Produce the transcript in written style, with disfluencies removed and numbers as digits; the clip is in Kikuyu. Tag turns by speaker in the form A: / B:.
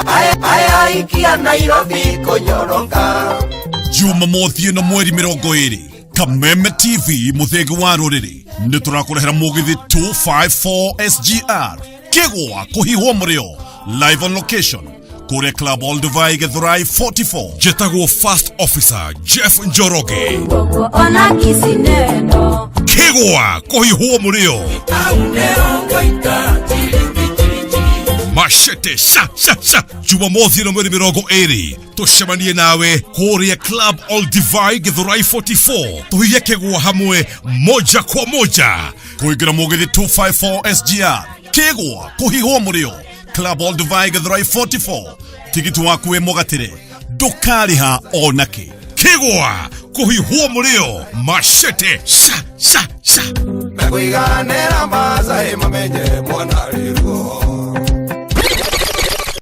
A: Aya Nairobi kũnyoroka.
B: Jumamothi ĩno mweri 20, Kameme TV, mũthĩgi wa rũrĩrĩ, nĩ tũrakũrehera mũgithi 254 SGR Kĩgwa kũhihwo mũrĩo, live on location kũrĩa Club Olduvai, Gĩthũrai 44.
C: Njĩtagwo First Officer Jeff Njoroge.
D: Ona kisineno.
C: Kĩgwa kũhihwo mũrĩo, machete sha sha sha. Jumamothi ĩno mweri 20, tũcemanie nawe kũrĩa Club Olduvai, Gĩthũrai 44, tũhihe kĩgwa hamwe moja kwa moja.
B: Kũingĩra mũgithi 254 SGR Kĩgwa kũhihwo mũrĩo, Club Olduvai, Gĩthũrai 44, tigiti waku wĩ mũgatĩre, ndũkarĩha onakĩ.
C: Kĩgwa kũhihwo mũrĩo, machete sha sha sha.
A: Mekũiganĩra Maasai mamenye mwana rĩruo.